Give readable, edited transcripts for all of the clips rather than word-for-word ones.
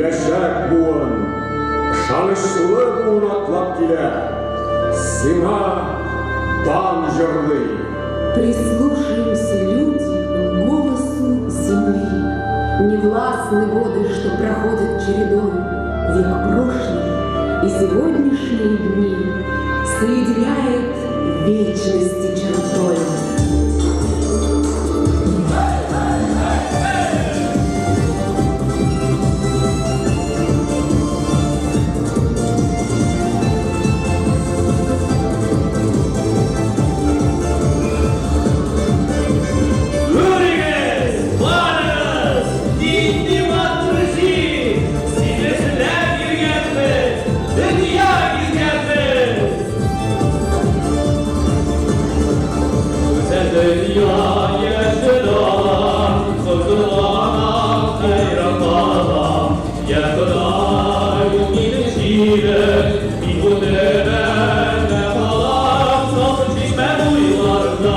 Киләчәк буын, ышанычлы буын атлап килә, сиңа дан җырлый. Прислушаемся, люди, к голосу земли. Не властны годы, что проходят чередой. Век прошлый и сегодняшние дни соединяет вечности чертой. Күрегез, барыгыз, нинди матур җир! Сине эзләп йөргәнбез, дөнья гизгәнбез! Гүзәл дөнья, яшел алан, Хозурлана, хәйран кала. Я Ходай, бу минем җирем, Мин бу төбәктә калам, Салкын чишмә буйларында.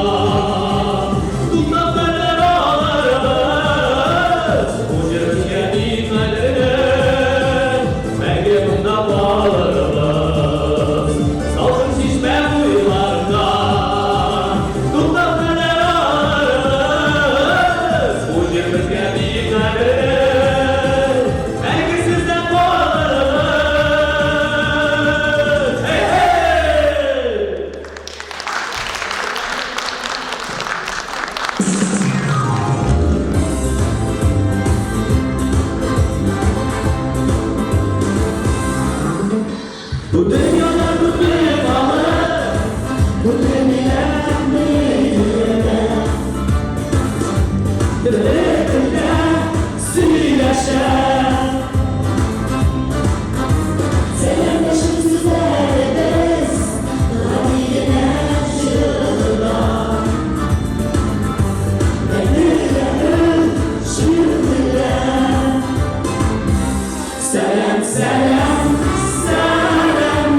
Туктап хәбәр алырбыз, Бу җир безгә бик кадерле, Мәңге монда калырбыз. Салкын чишмә буйларында. Туктап хәбәр алырбыз, Бу җир безгә бик кадерле, Мәңге сездә калырбыз. Hey, hey! Бу дөньяда күпме халык, күпме милләт йөрәк. Төрле телдә сөйләшә. Сәламләшеп сүзләребез гади генә җылыда. Дәртле шигырьләр. Сәлам, сәлам, сәлам.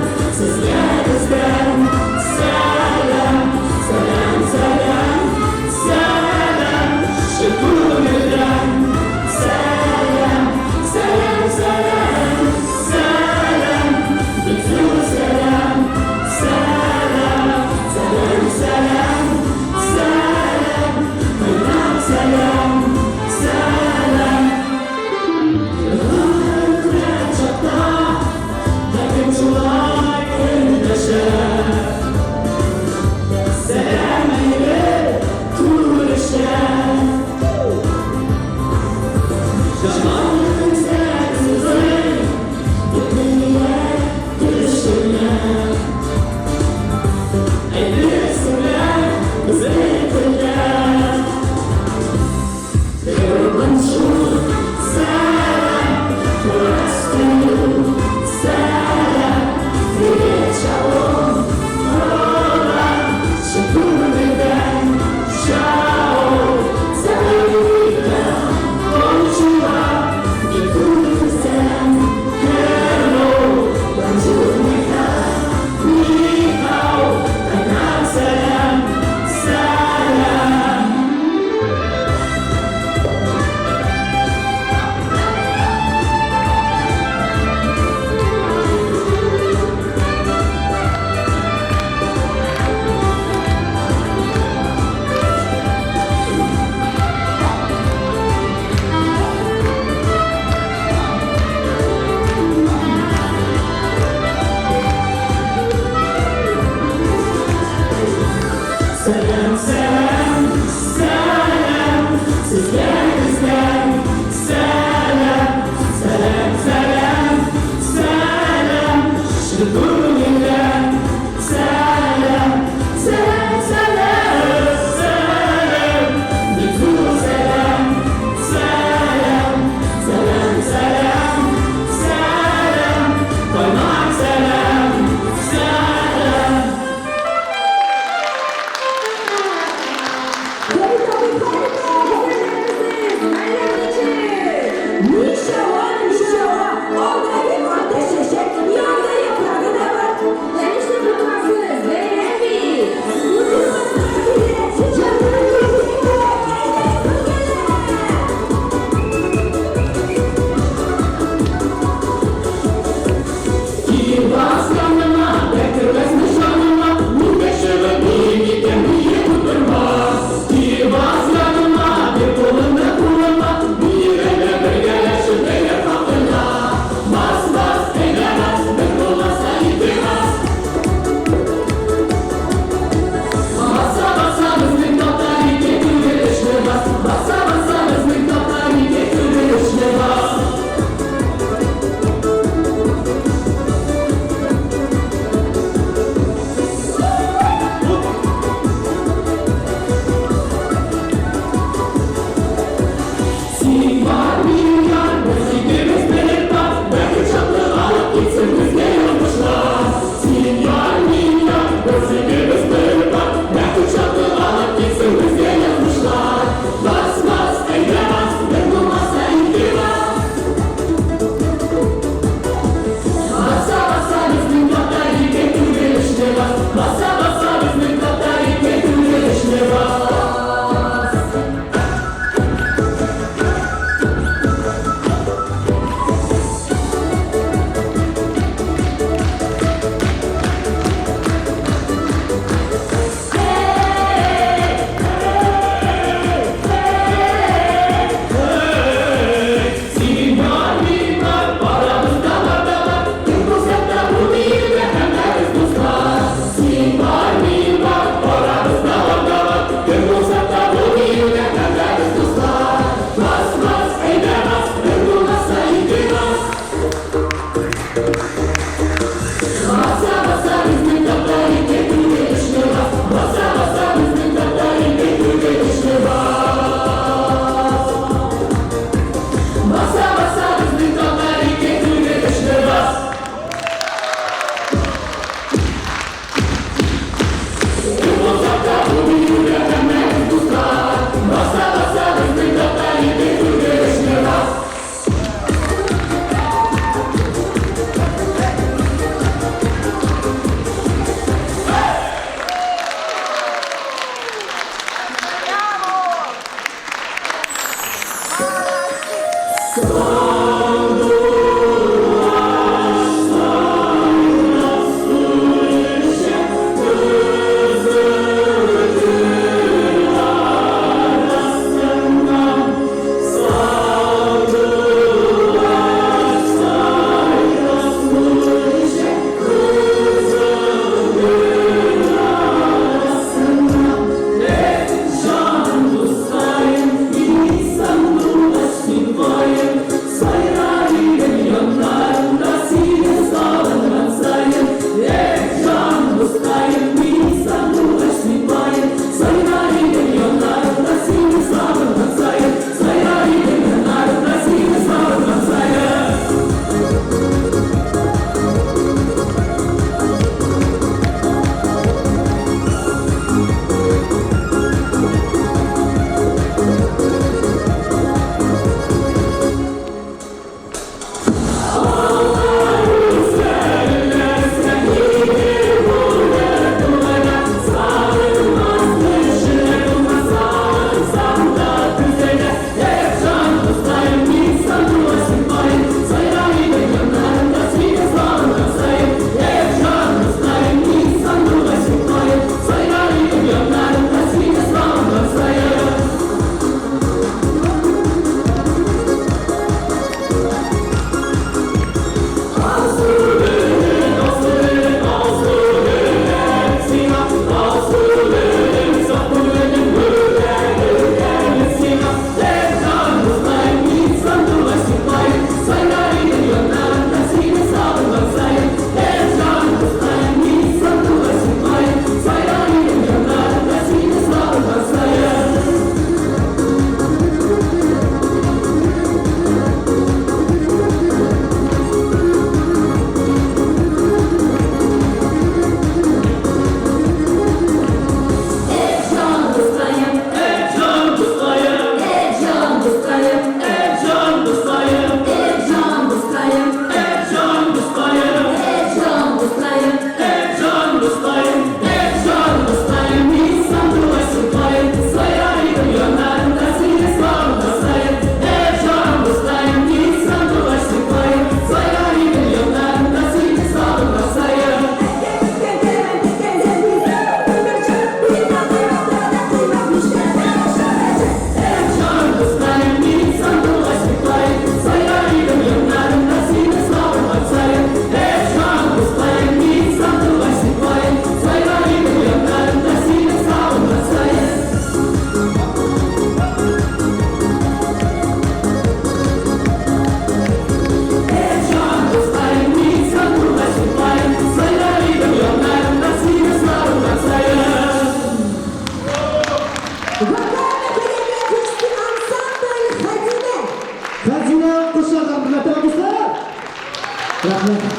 Рәхмәт.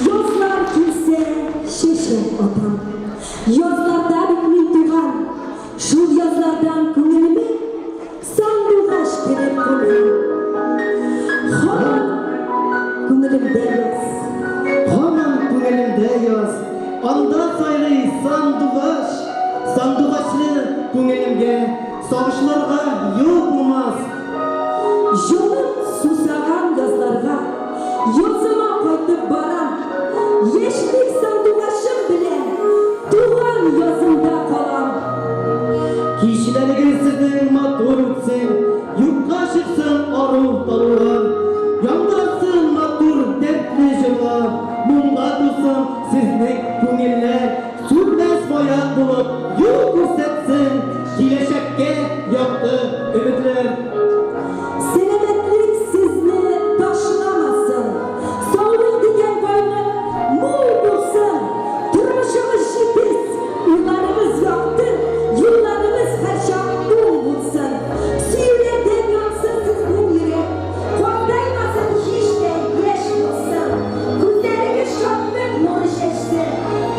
Язлар килсә, чәчәк атам. Язларда бит мин туган. Шул язлардан күңелемә сандугач кереп кунган. Һаман күңелемдә яз. Һаман күңелемдә яз. Анда сайрый сандугач. Сандугачлы күңелемгә сагышларга юл булмас. Җаным сусаган язларга, Языма кайтып барам. Яшьлек сандугачым белән Туган язымда калам. Кичләрегез сезнең матур үтсен, Юкка чыксын ару-талулар. Яңгырасын матур, дәртле җырлар, Моңга тулсын сезнең күңелләр. Сүнмәс маяк булып юл күрсәтсен Киләчәккә якты өметләр. Сәламәтлек сезне ташламасын, Саулык дигән байлык мул булсын, Тормышыгыз җитез, уйларыгыз якты, Юлларыгыз һәрчак уң булсын. Сөюләрдән янсын сезнең йөрәк, Картаймасын һич тә, яшь булсын. Күзләрегез шатлык нуры чәчсен,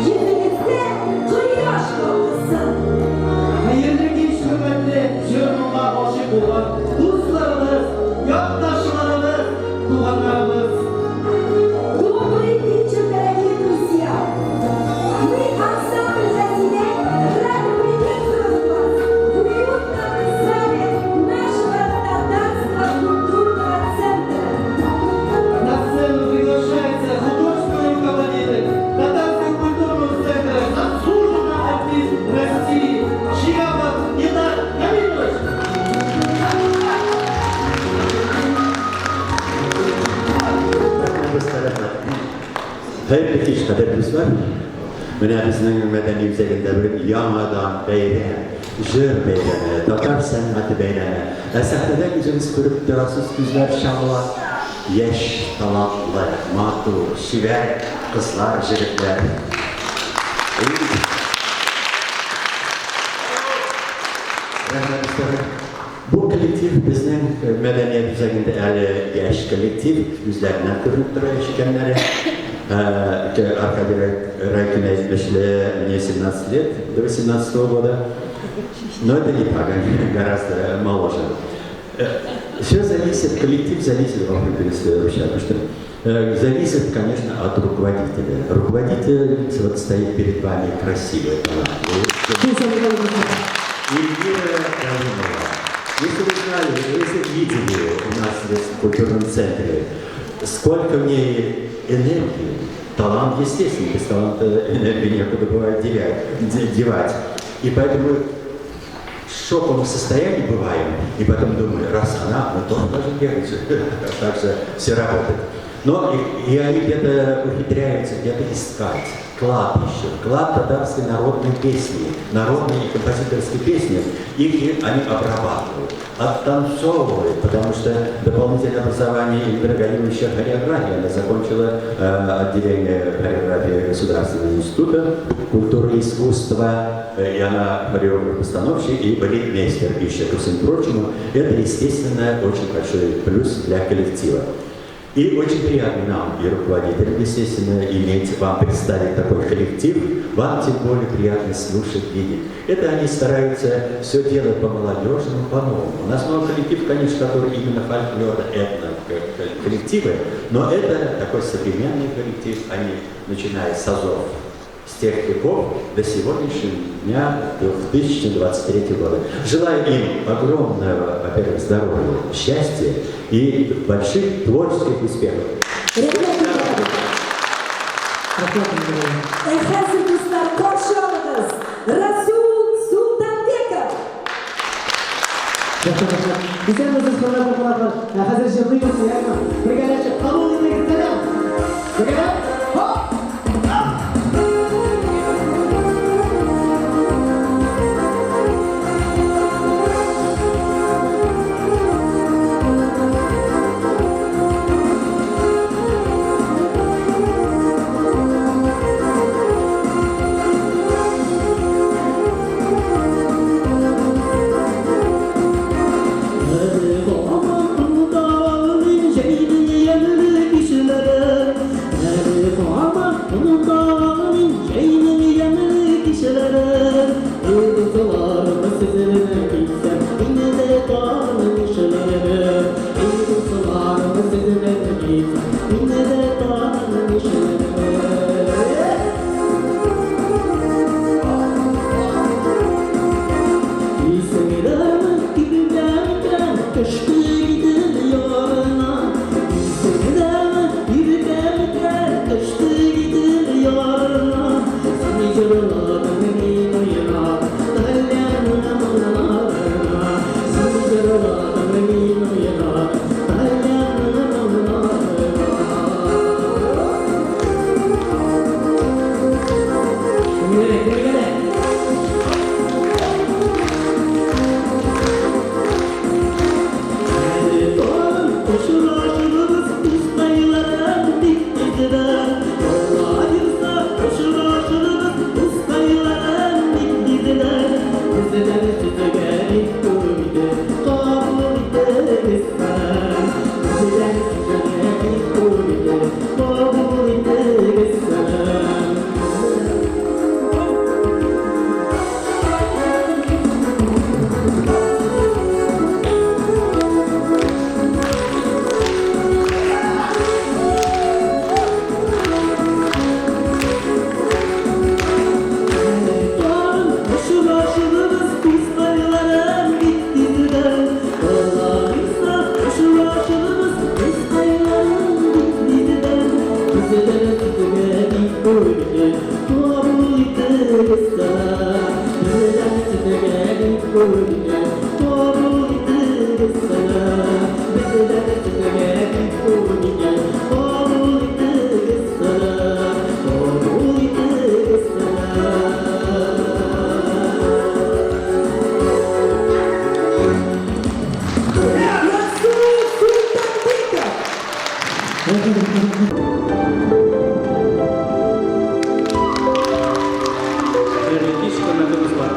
Йөзегездә кояш балкысын. Хәерле кич, хөрмәтле җыр-моңга гашыйк булган дусларыбыз, якташларыбыз, туганнарыбыз! Добрый вечер, дорогие друзья! Мы, ансамбль «Хәзинә», рады приветствовать вас в уютном зале нашего Татарского культурного центра. На сцену приглашается художественный руководитель Татарского культурного центра, заслуженный артист России Шигапов Илдар Камилович. Хәерле кич, кадерле дуслар. Менә безнең мәдәни үзәгендә бүген яңадан бәйрәм, җыр бәйрәме, татар сәнгате бәйрәме. Ә сәхнәдә үзегез күреп торасыз, күзләр чагыла. Яшь, талантлы, матур, чибәр кызлар, җегетләр. Рәхмәт, дуслар. Бу коллектив безнең мәдәният үзәгендә әле яшь коллектив, үзләреннән күренеп тора яшь икәннәре. Аркадий Райкин әйтмешле, мне 17 лет, до 18 года. Но это не так, они гораздо моложе. Все зависит, коллектив зависит, вам вообще, потому что зависит, конечно, от руководителя. Руководитель вот стоит перед вами красивый, талантливый. Эльвира Галимова. Если вы знали, если видели у нас здесь в культурном центре, сколько в ней энергии, талант, естественно, без таланта энергии некуда бывает девать. И поэтому в шоковом состоянии бываем, и потом думаю, раз она, мы тоже должны бегать, так же все работают. Но и они где-то ухитряются где-то искать клад ищут, клад татарской народной песни, народной и композиторской песни, их они обрабатывают, оттанцовывают, потому что дополнительное образование Эльвира Галимова еще хореография, она закончила отделение хореографии Государственного института культуры и искусства, и она хореограф-постановщик и балетмейстер еще ко всему прочему. Это, естественно, очень большой плюс для коллектива. И очень приятно нам, и руководителям, естественно, иметь вам представить такой коллектив. Вам тем более приятно слушать, видеть. Это они стараются все делать по-молодежному, по-новому. У нас много коллектив, конечно, который именно фольклор, этно коллективы, но это такой современный коллектив. Они, начиная с азов, с тех веков до сегодняшнего дня, до 2023 года. Желаю им огромного, во-первых, здоровья, счастья и больших творческих успехов. Рәхмәт, Рәхмәт, Илдар. Ә хәзер, дуслар, каршы алыгыз Расул Султанбеков. Рәхмәт, рәхмәт. Исәнмесез, хөрмәтле кунаклар. Ә хәзер җырлыйбыз, яме? Бергәләшеп кабул итегез, сәлам. Бергәләп. Хоп! Бездән сезгә бик күңелле, кабул итегез сәлам. Бездән сезгә бик күңелле, кабул итегез сәлам. Бездән сезгә бик күңелле, кабул итегез сәлам. Кабул итегез сәлам. Расул Султанбеков! Хәерле кич, хөрмәтле дуслар.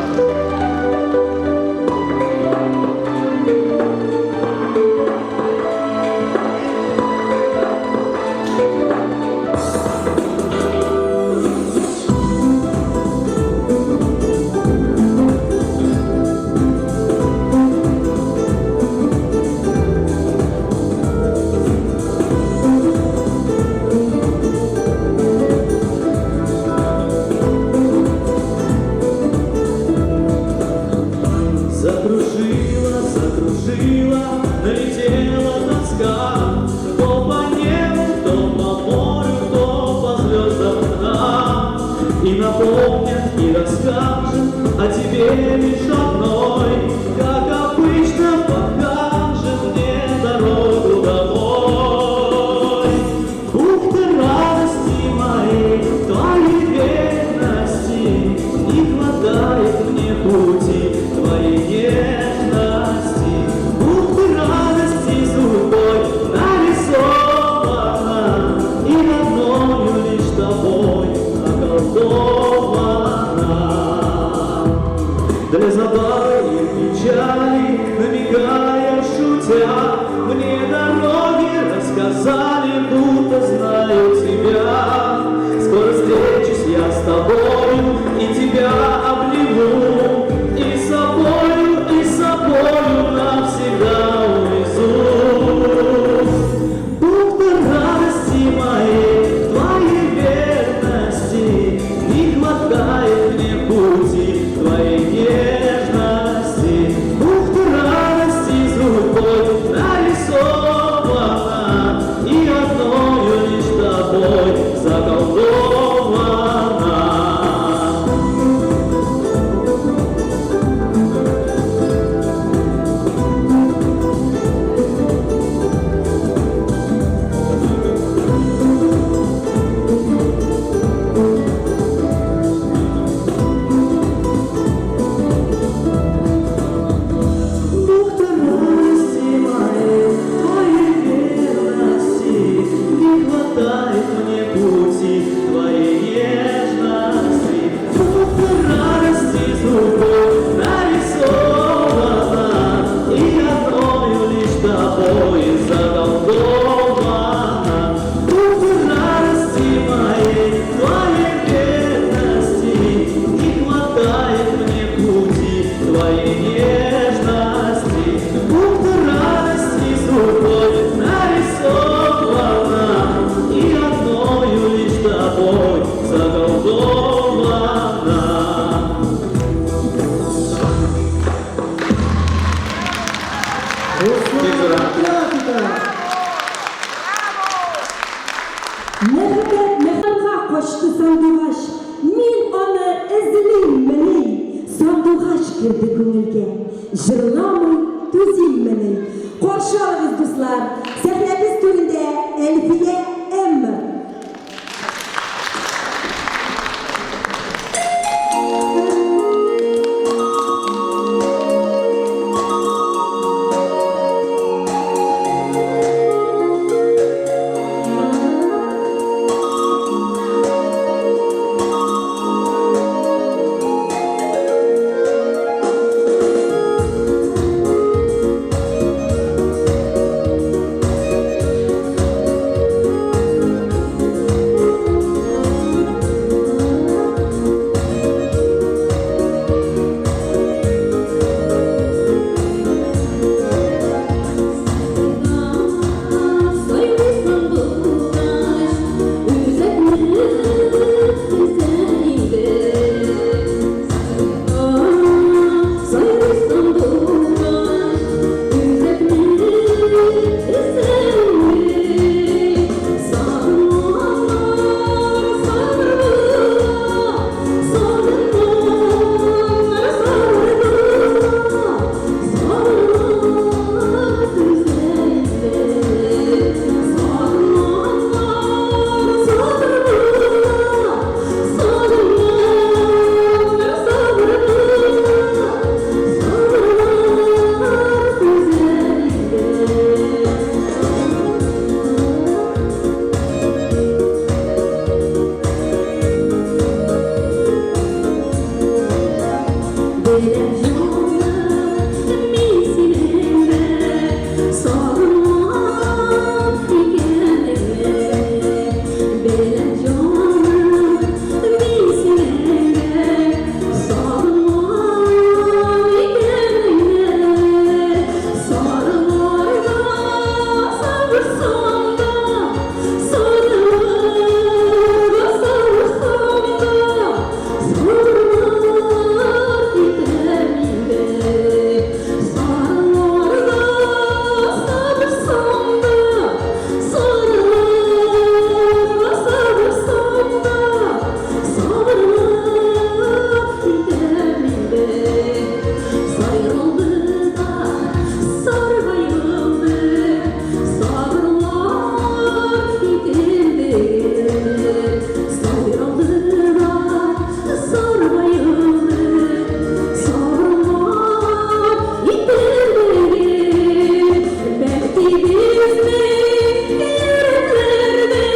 безнең йөрәкләрдә,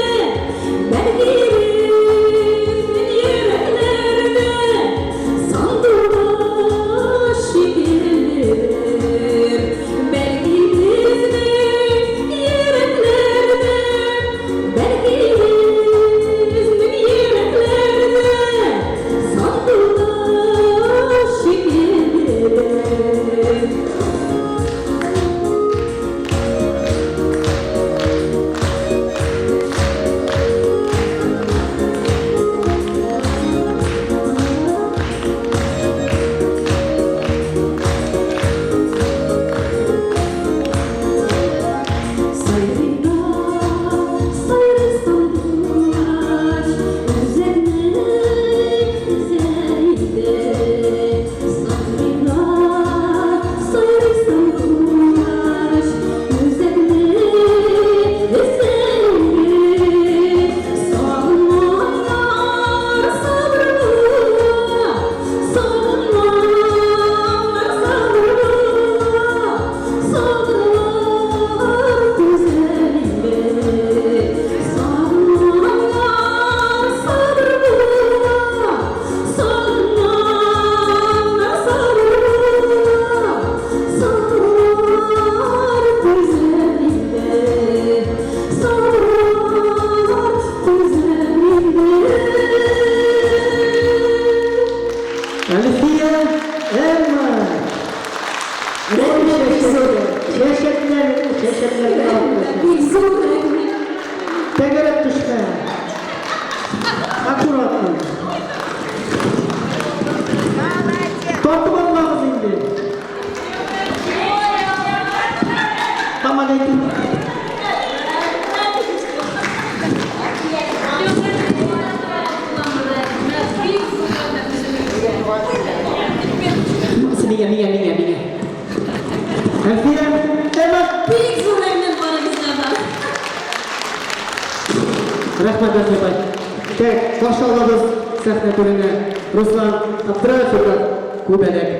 бәлки безнең йөрәкләрдә сандугач шикелледер. Бәлки безнең йөрәкләрдә, бәлки безнең йөрәкләрдә сандугач шикелледер. Сайрый да сайрый сандугач, үзәкне өзә иде. Сайрый да сайрый сандугач, үзәкне өзә иде. Сагынганнар сабыр була, сагынганнар сабыр була, сабырлар түзә инде. Сагынганнар сабыр була, сагынганнар сабыр була, сабырлар түзә инде. Сабырлар түзә инде. Әлфия Эмма! Чәчәкләр, чәчәкләр алып Бик зур рәхмәт. Тәгәрәп төшмә. Аккуратно. Тартып алмагыз инде. Помогайте. Миңа, миңа, миңа, миңа. Әлфия Эмма! Бик зур рәхмәт барыгызга да. Рәхмәт, Әлфия апай. Так, каршы алабыз сәхнә түренә Руслан Абдрафиков, Күбәләк.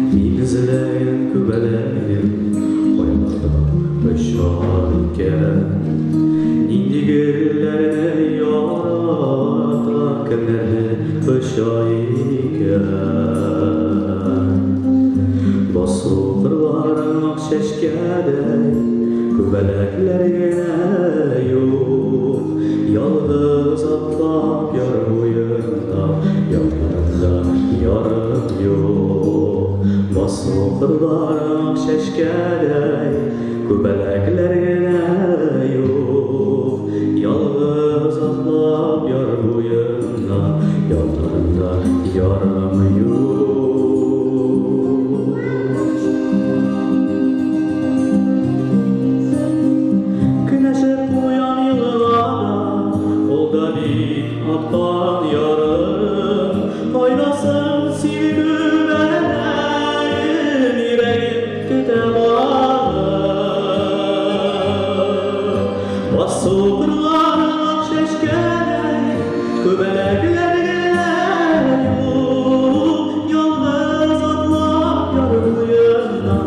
Мин эзләгән күбәләгем кайларда оча икән? Нинди гөлләрне ярата, кемнәрне коча икән? Басу кырларың ак чәчкәдәй, күбәләкләр генә юк. Ялгыз атлап яр буенда, яннарында ярым юк. Басу кырларың ак чәчкәдәй, күбәләкләр генә юк. Ялгыз атлап яр буенда, яннарында ярым юк. Көнәшеп куян елгада, ул да бит аткан ярым. Кайдасың син, күбәләгем, йөрәгем көтә багым. Басу кырларың ак чәчкәдәй, күбәләкләр генә юк. Ялгыз атлап яр буенда,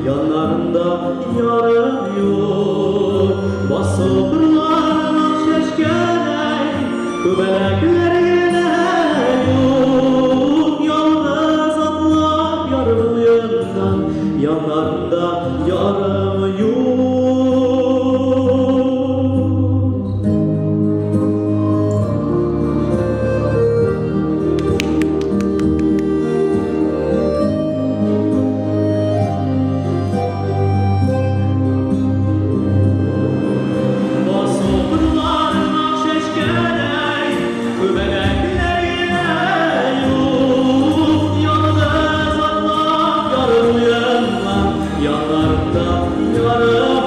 яннарында ярым юк. Басу кырларың ак чәчкәдәй, күбәләкләр генә юк. Ялгыз атлап яр буенда, яннарында ярым юк. Басу кырларың ак чәчкәдәй, күбәләкләр генә юк. Ялгыз атлап яр буенда, яннарында ярым.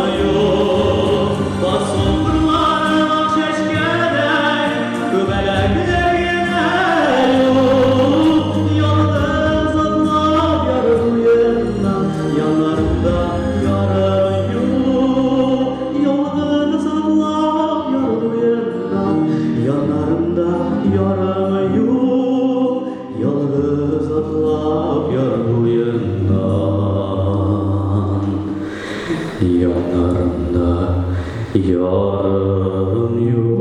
Ярым юк.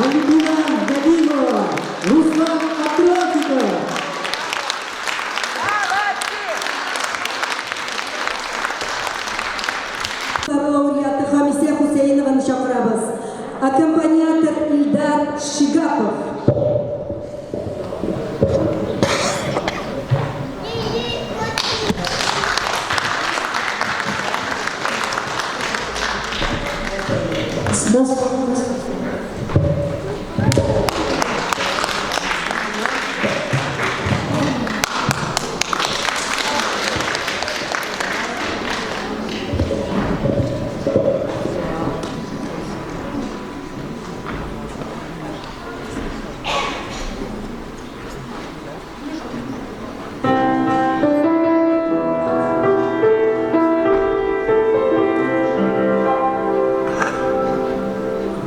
Альбина Галимова, Руслан Абдратиков. Лауреаты Хамисә Хусәенованы чакырабыз. Аккомпаниатор Илдар Шигапов.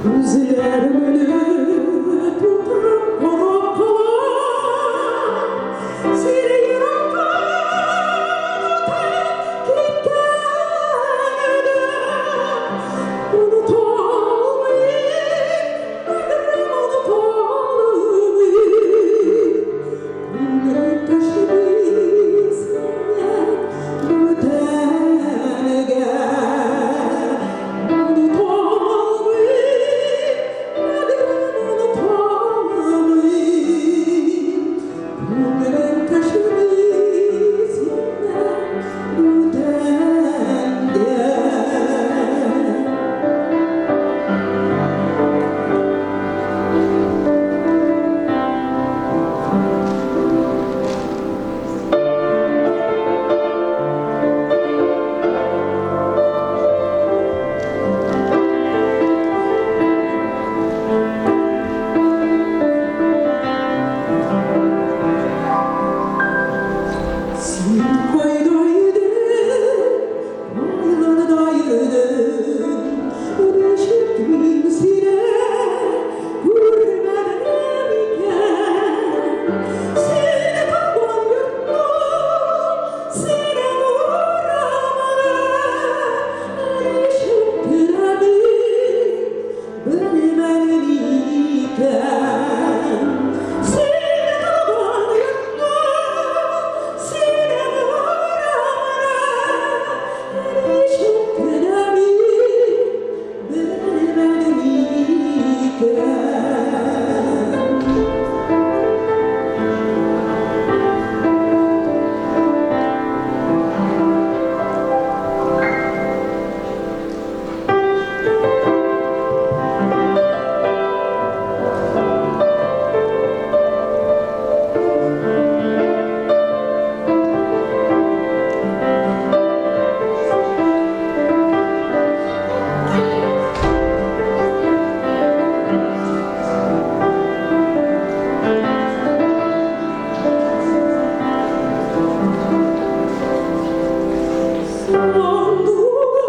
Күзләремне тутырып карап калам, сине ерактан үтеп киткәнеңне оныта алмыйм, бәгърем, оныта алмыйм. Күңелем төшми синнән бүтәнгә. Оныта алмыйм, бәгърем, оныта алмыйм. Күңелем төшми синнән бүтәнгә. Син кайда идең, кайларда йөрдең? Ничек мин сине күрмәдем икән? Сине туган йортның, синең урамыңны ничек кенә мин белмәдем икән? Сине туган йортның, синең урамыңны ничек кенә мин белмәдем икән?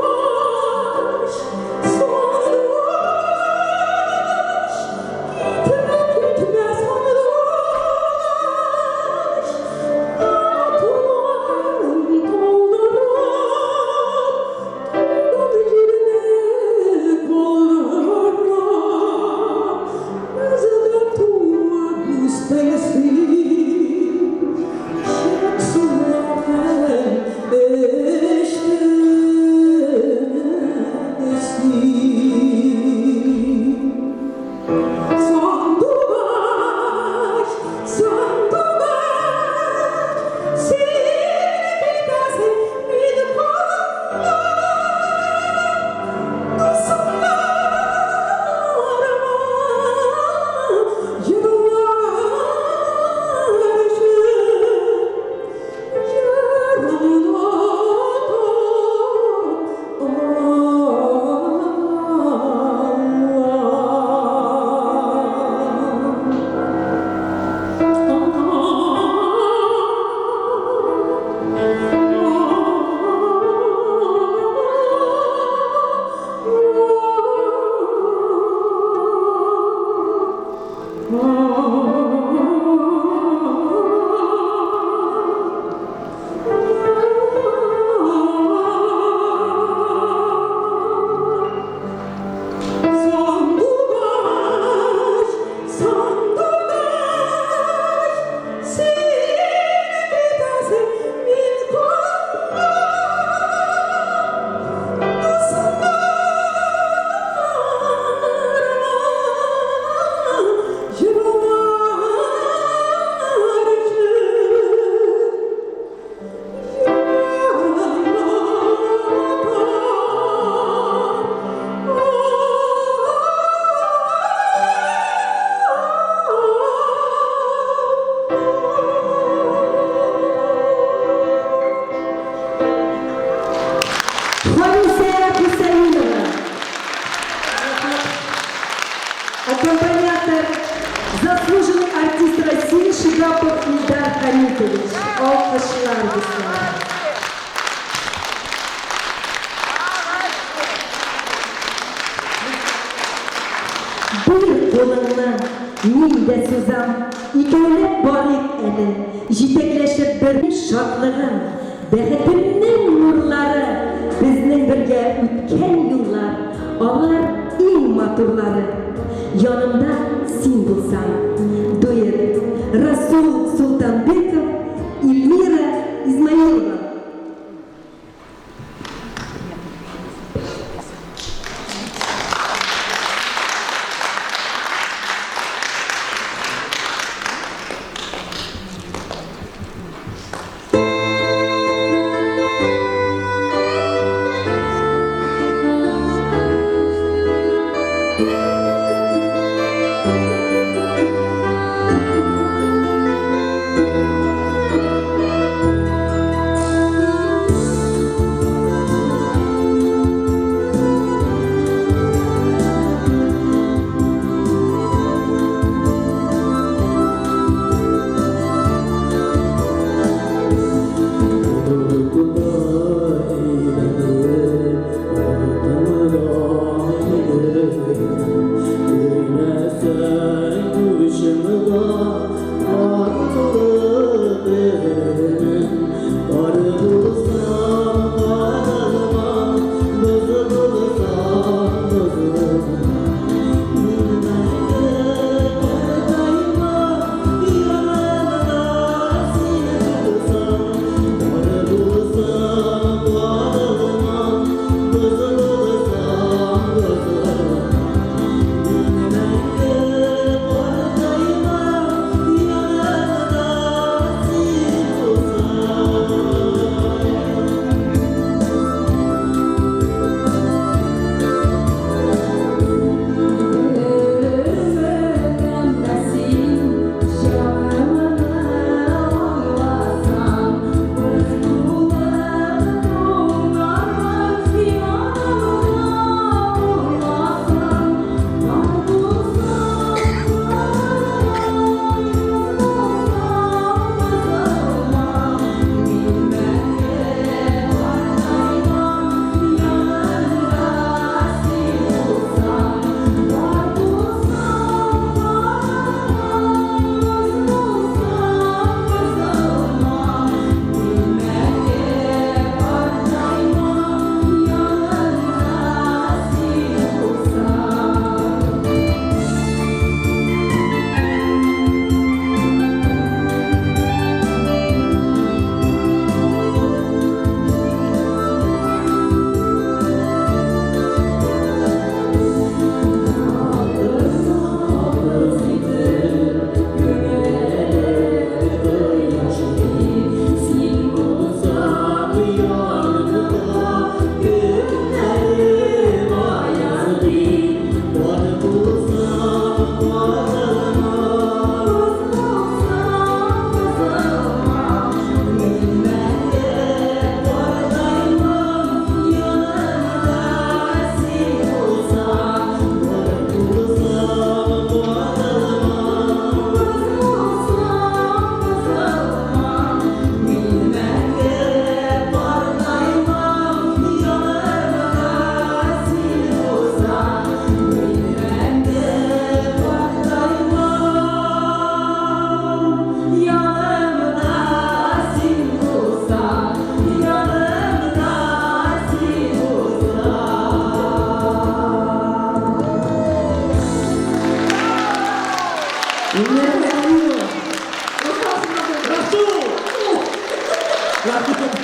Сандугач, сандугач, китмә, китмә, сандугач, канатларын талдырып, туган җирне калдырып, бездә туып үстең син, чәк сулар һәм эчтең син. Сандугач, сандугач, син китәсең, мин калам. Дусларыма җырлар өчен җырымны Oh. Сандугач, син китәсең, мин калам. Дусларыма җырлар өчен. Хамисә Хусаинова. Аккомпаниатор, заслуженный артист России Шигапов Ильдар Хамитович. Алкышлар дуслар. Бир кулыңны, мин дә сузам, икәүләп барыйк әле, җитәкләшеп бер шатлыгым, бәхетемнең нурлары, безнең бергә үткән юллар, алар иң матурлары. Янымда син булсаң. Дуэт Расул Султанбеков, Эльмира Измаилова. Thank Венера Исмаилова. Расул! Рәхмәт.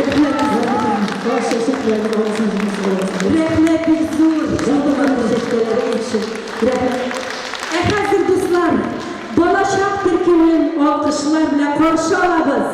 Рәхмәт. Рәхмәт бик зур. Җылы чәчкәләре өчен. Рәхмәт. Ә хәзер, дуслар, балачак төркемен алкышлар белән каршы алабыз. Ah.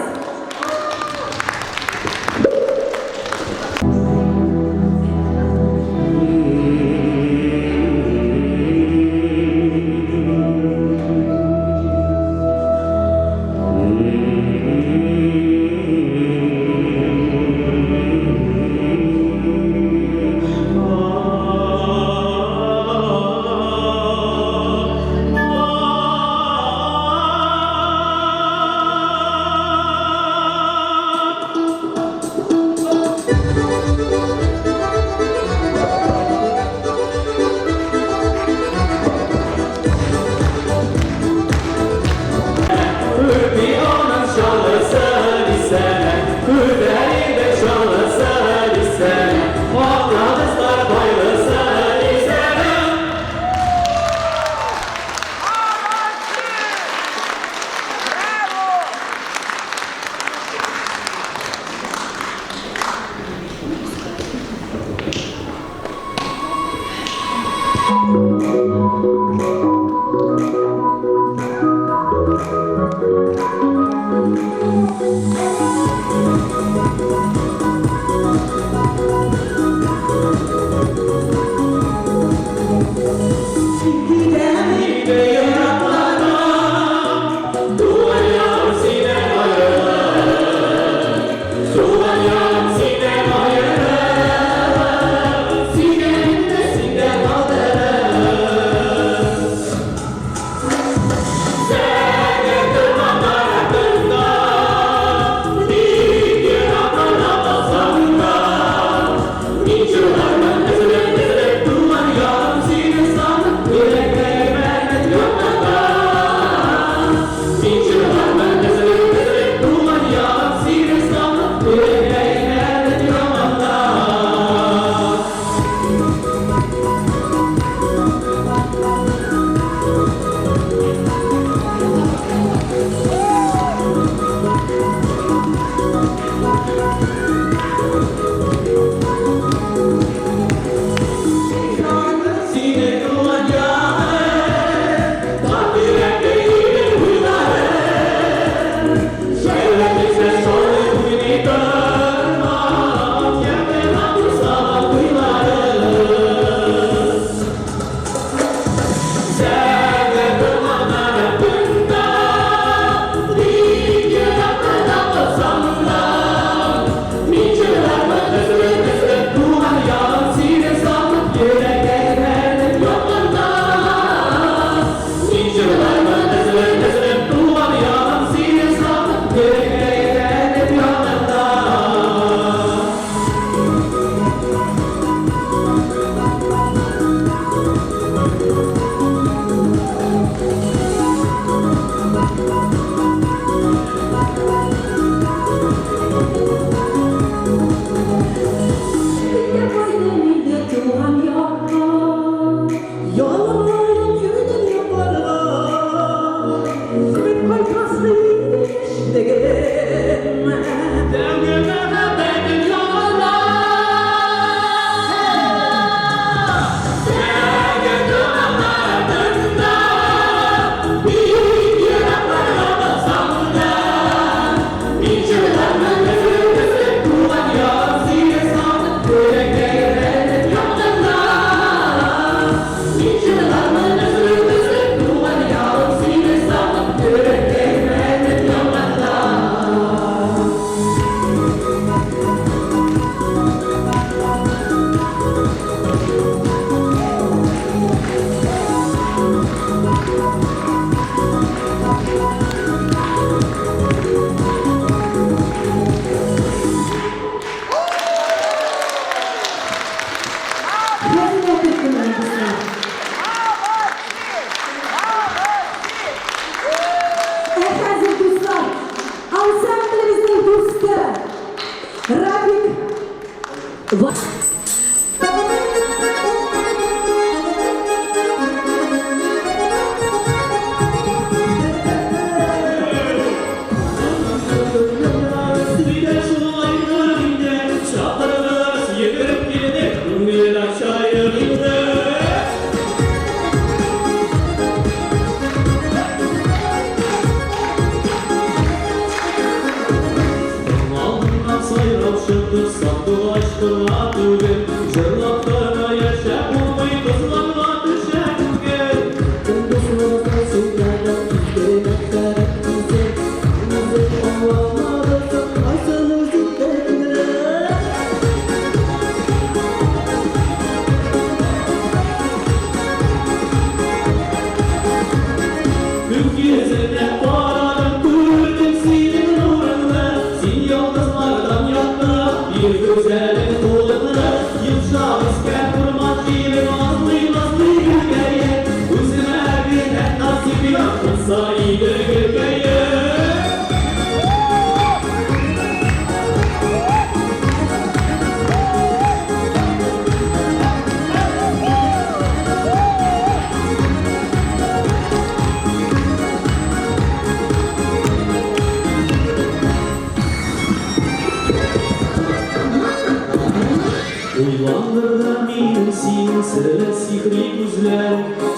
Уйландырды мине синең серле сихри күзләр,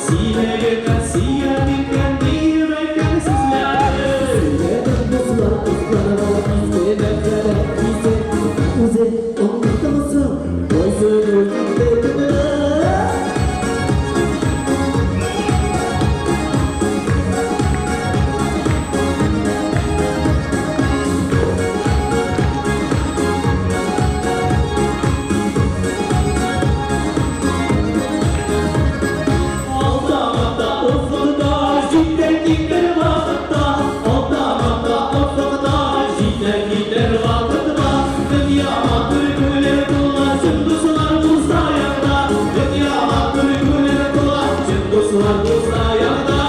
Сине генә сөям икән диеп әйткән сүзләр. Сөйләдем дуслар, кызларга изге мәхәббәт хисе. Үзе оныттымы соң, кайсы гөл китте күңеле? Алдамакта офыкта, җитәр китәр вакытта. Алдамакта офыкта, җитәр китәр вакытта. Дөнья матур күңеле тула, чын дуслар булса янда. Дөнья матур күңеле тула, чын дуслар булса янда.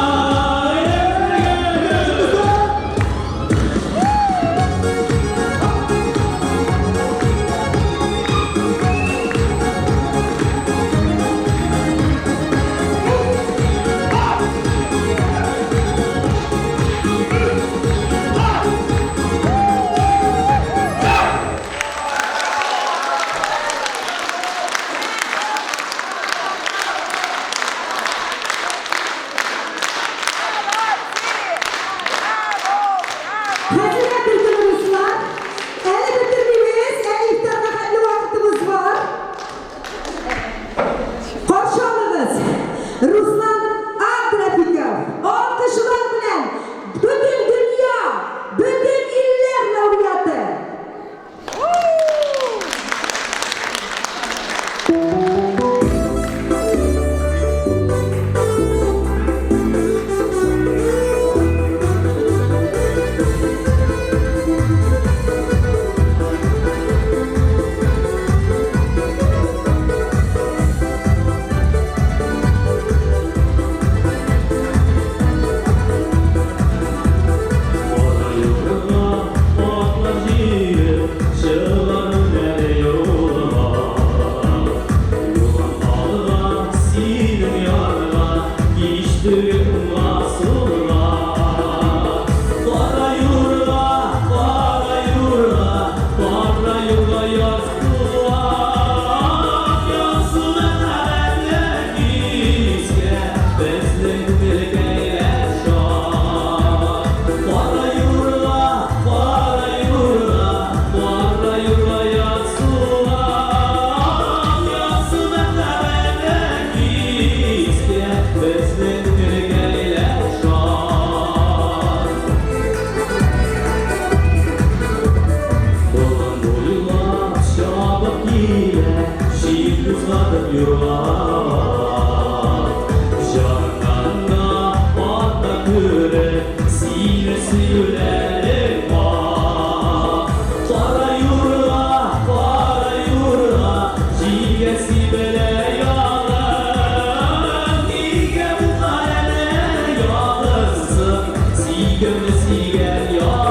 Хәзергә төркем дуслар. Әле бетермибез, әле ифтарга хәтле вакытыбыз бар. Каршы алыгыз. Руслан Абдрафиков. Алкышлар белән бөтен дөнья, бөтен илләр лауреаты. Кара юрга атлар җыеп, чыгарым әле юлга. Юлым алга, синең янга, кич түгел уңга, сулга. Кара юрга, кара юрга, кара юрга яз туа. Язу мәхәббәтле кичкә, безнең күңелкәйләр шат. Кара юрга, кара юрга, кара юрга яз туа. Язу мәхәббәтле кичкә, безнең күңелкәйләр шат. Болын буйлап чабып килә, җил кузгатып юрга. Җаннан ата күреп, сине сөюләрем бар. Кара юрга, кара юрга, җилгә сибелә ягым. Нигә бу кадәр ялгызсың, сөйгемне сөйгән ярым?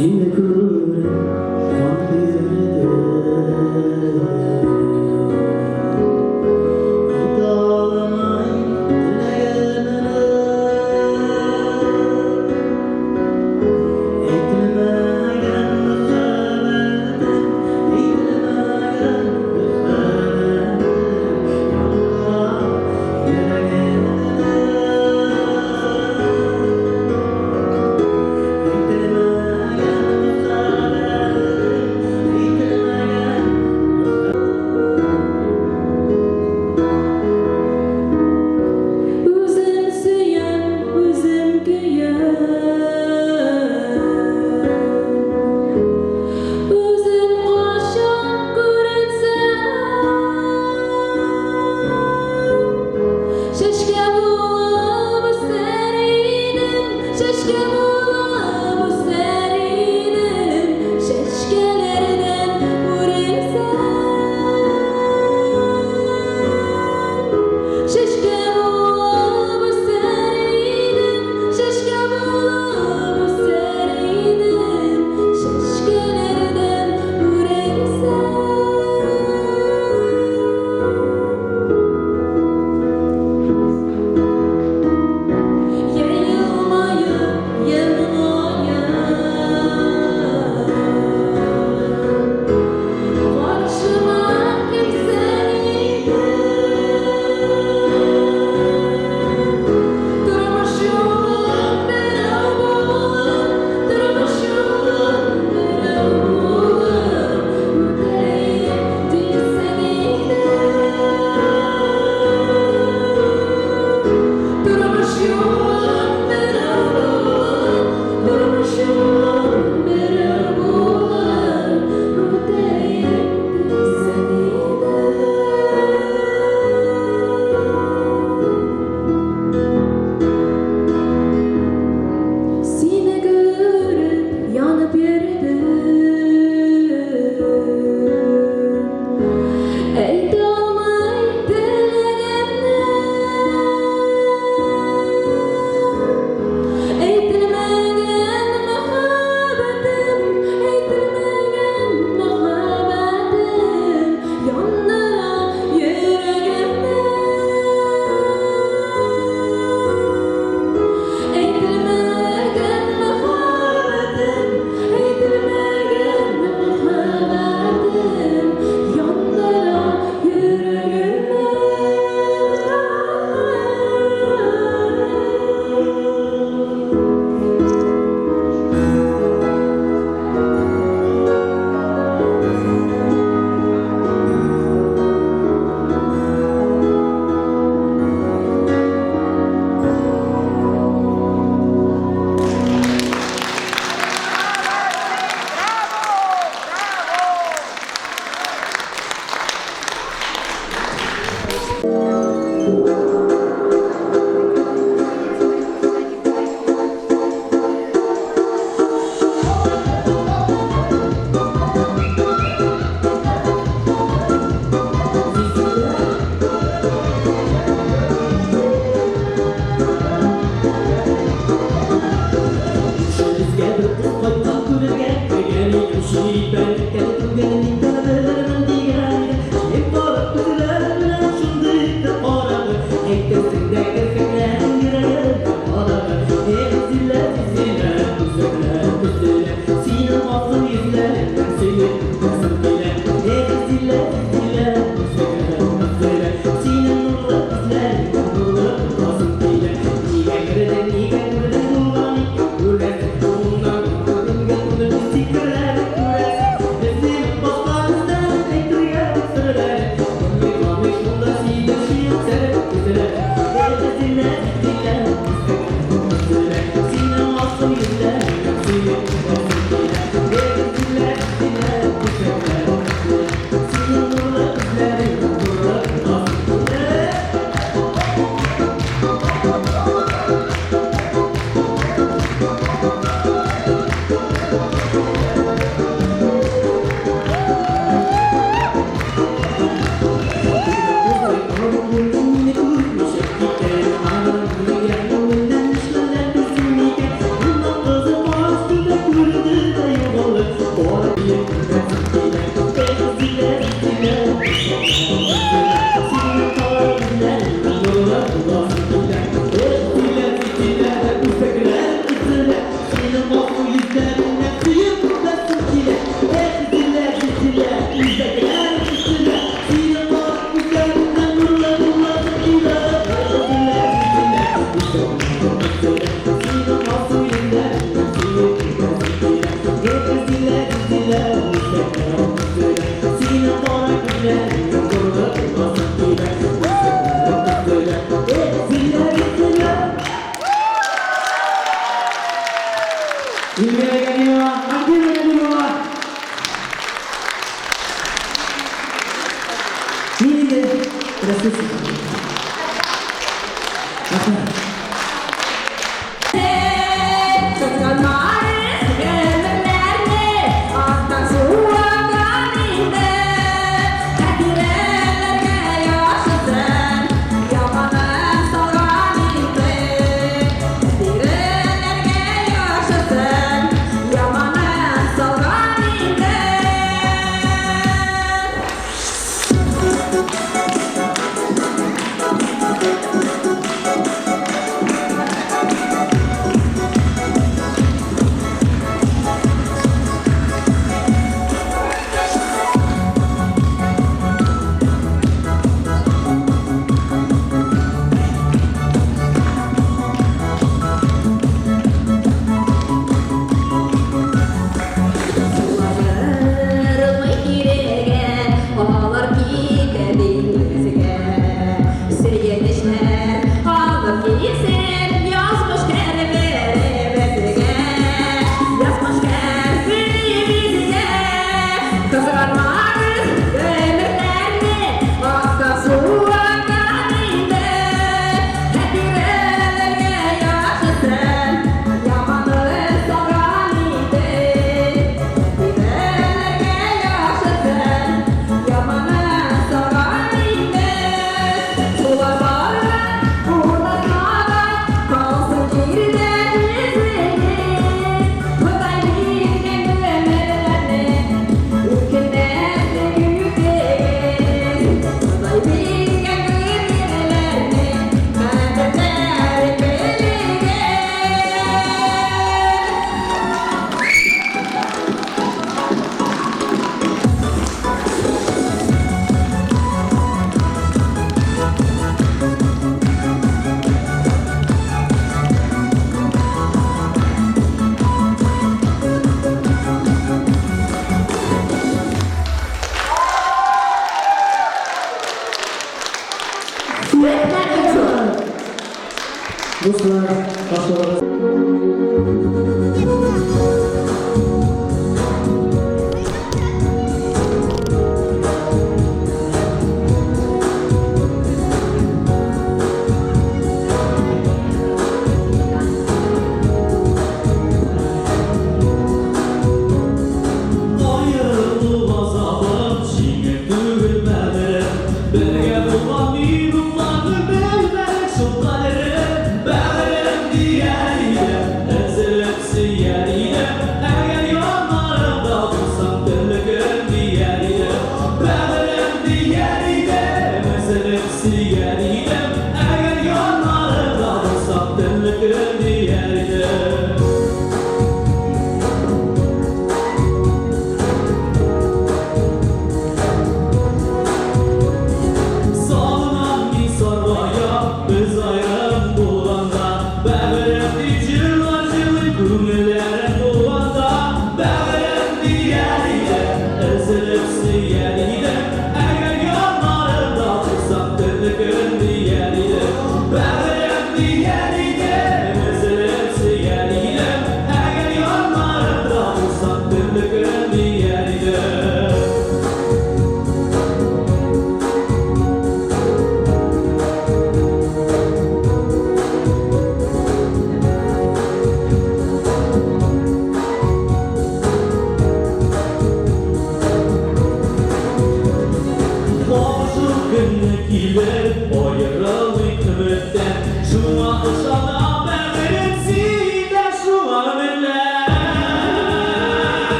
Сине күреп кан бирдем. Әйтә алмыйм теләгемне. Әйтелмәгән мәхәббәтем, әйтелмәгән мәхәббәтем яндыра йөрәгемне. Әйтелмәгән мәхәббәтем.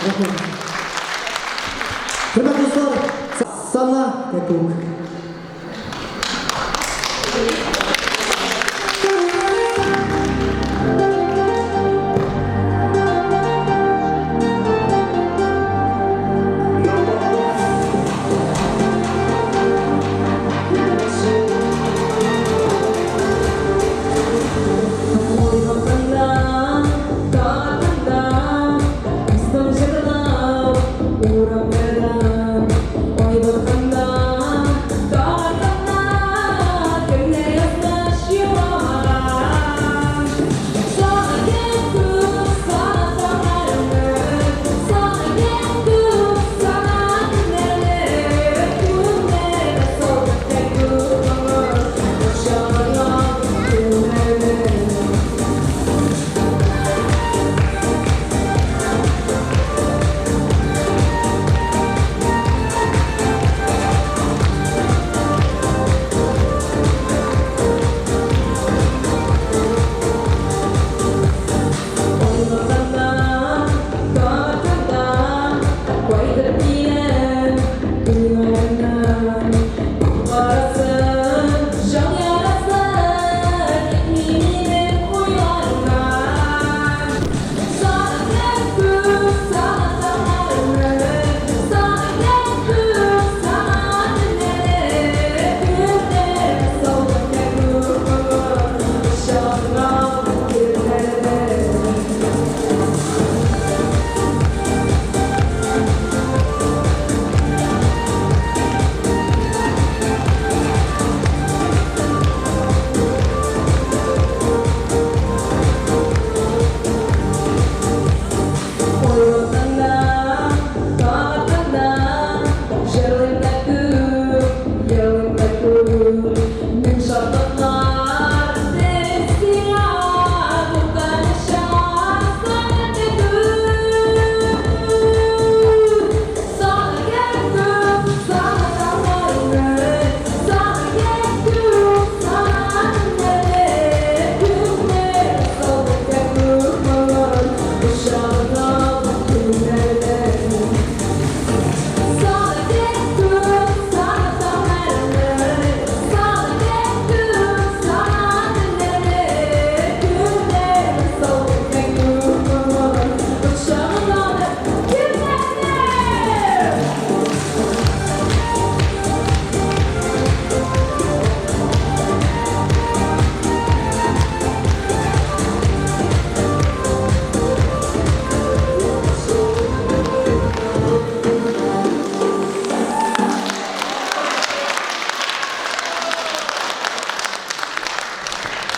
Рәхмәт. Хөрмәтле дуслар, Сана Кәкүк.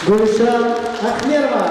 Гульшан Ахмерова.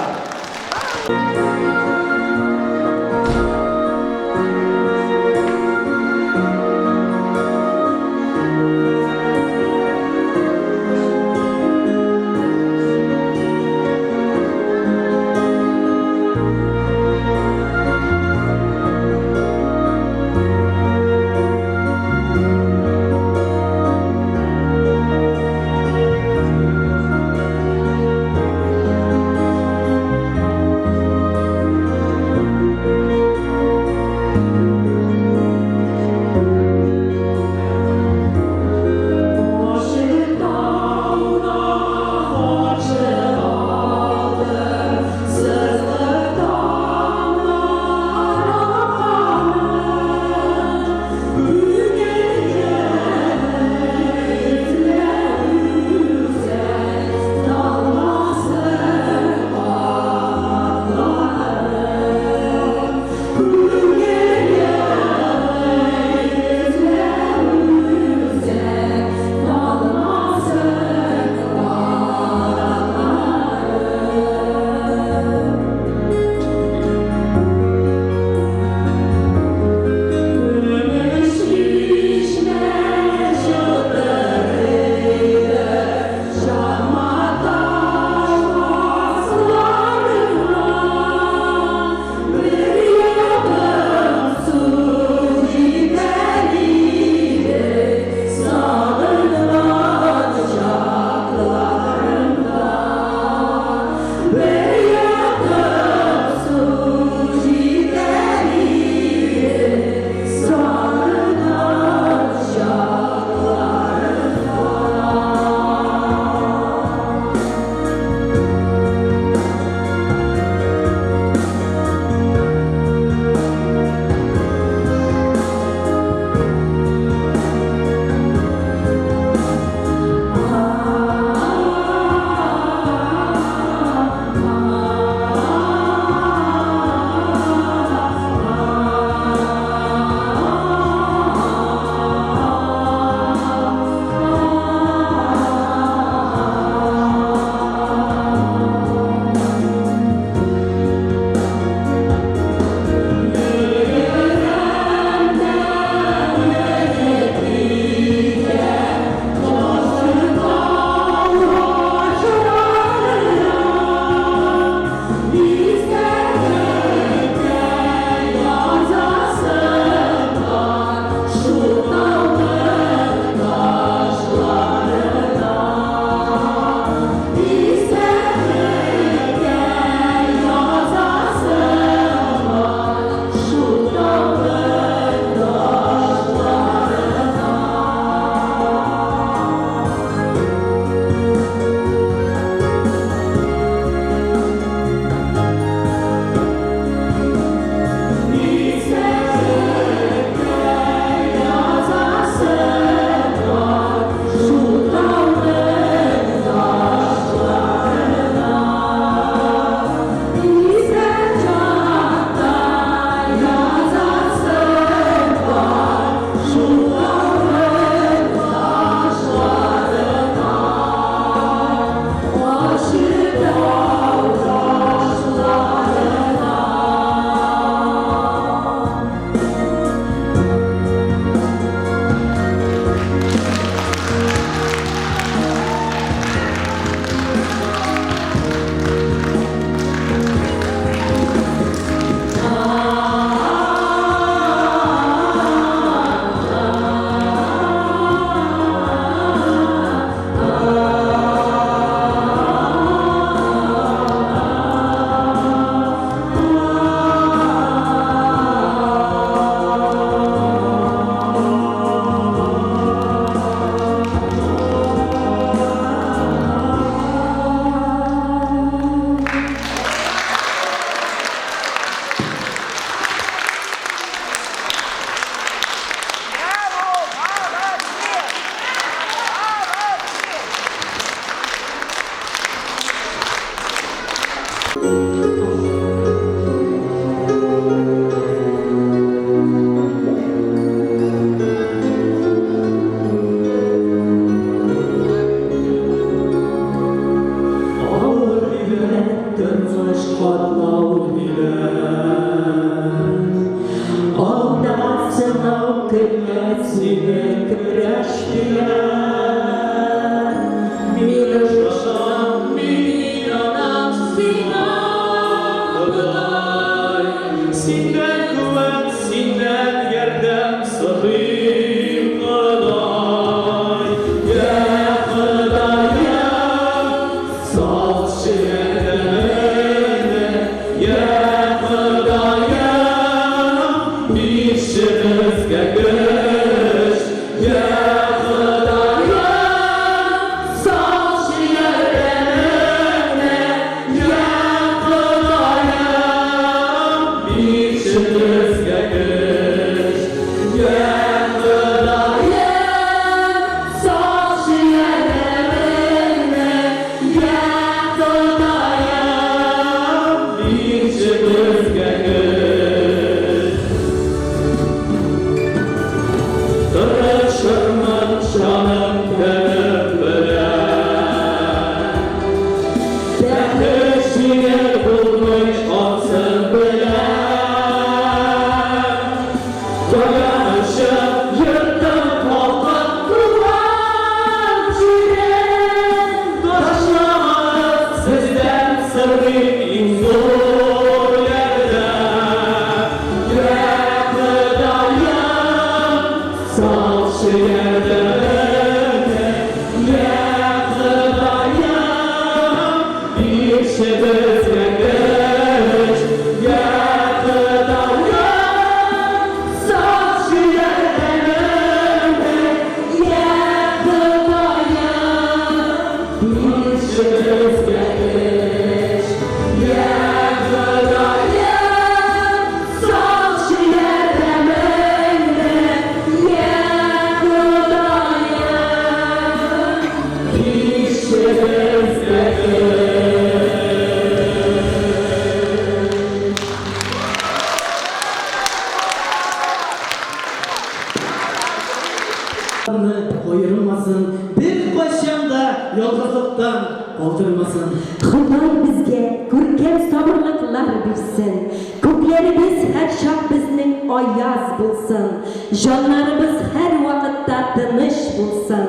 калдырмасын. Ходай безгә күркәм сабырлыклар бирсен, Күкләребез һәрчак безнең аяз булсын, Җаннарыбыз һәрвакытта тыныч булсын,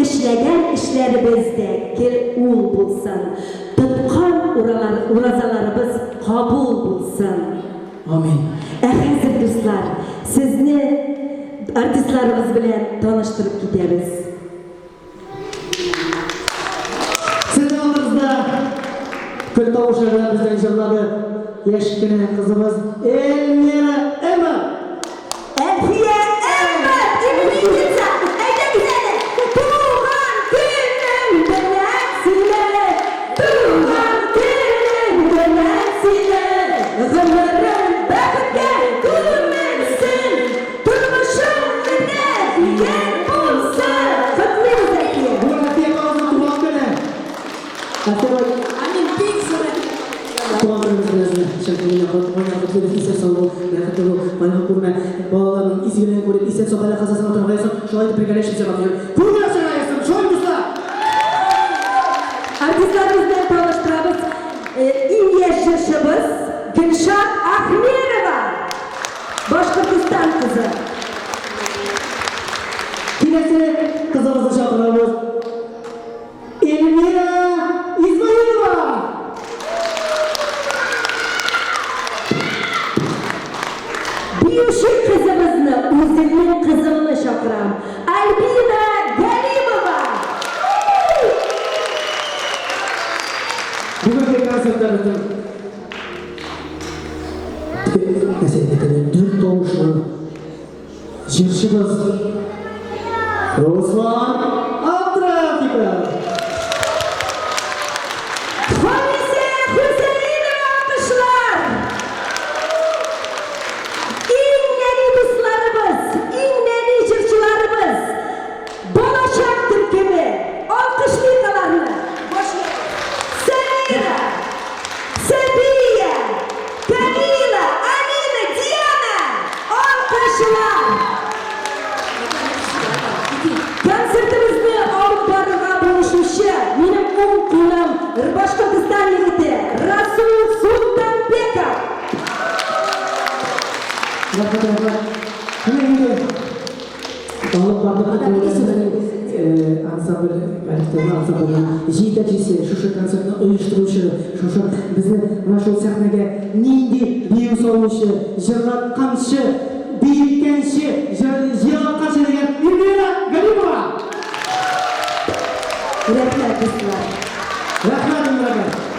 Эшләгән эшләребез дә гел ул булсын, Тоткан уразаларыбыз кабул булсын. Амин. Ә хәзер, дуслар, сезне артистларыбыз белән таныштырып китәбез. Сезнең алдыгызда көл тавышы белән безнең җырлады яшь кенә кызыбыз Эльмира Эмма. Әлфия Эмма, именинница! Әйдәгез әле! Туган көнең белән сине! Туган көнең белән сине! Гомерең бәхеткә күмелсен! Тормышың менә дигән булсын! Котлыйбыз, Әлфия! Бүген Әлфия апабызның туган көне. Әлфия апай, Амин, бик зур рәхмәт. Туган көнебез белән сезне чын күңелдән котлыйм, котлыйбыз, исән-сау бул, бәхетле бул, кайгы күрмә, балаларның изгелеген күреп, исән-сау бәла казасына утырырга язсын, шулай итеп бергәләшеп җырлап йөреп, күңел ачарга язсын, шулай дуслар! Артистларыбыз белән таныштырабыз. Иң яшь җырчыбыз Гөлшат Ахмерова! Башкортостан кызы. Киләсе кызыбызны чакырабыз. Эльмира Измаилова! Биюче кызыбызны, үземнең кызымны чакырам. Альбина Галимова! Бүгенге концертта безнең нәрсә әйтә дүрт тавышлы җырчыбыз Руслан Абдрафиков. Хамисә Хөсәенова алкышлар! Иң нәни дусларыбыз, иң нәни җырчыларыбыз, Балачак төркеме, алкышлыйк аларны! Самира, Сәбия, Камила, Алина, Диана, алкышлар! Концертыбызны алып барырга булышучы минем уң кулым Башкортостан егете Расул Султанбеков. Рәхмәт, рәхмәт. Менә инде алып бардык ансамбль коллективы, ансамбльнең җитәкчесе, шушы концертны оештыручы, шушы безне менә шул сәхнәгә нинди бию салучы, җырлатканчы, биеткәнче, җырлатканчы дигән Эльмира Галимова. Рәхмәт, дуслар. Рәхмәт, Эльмира.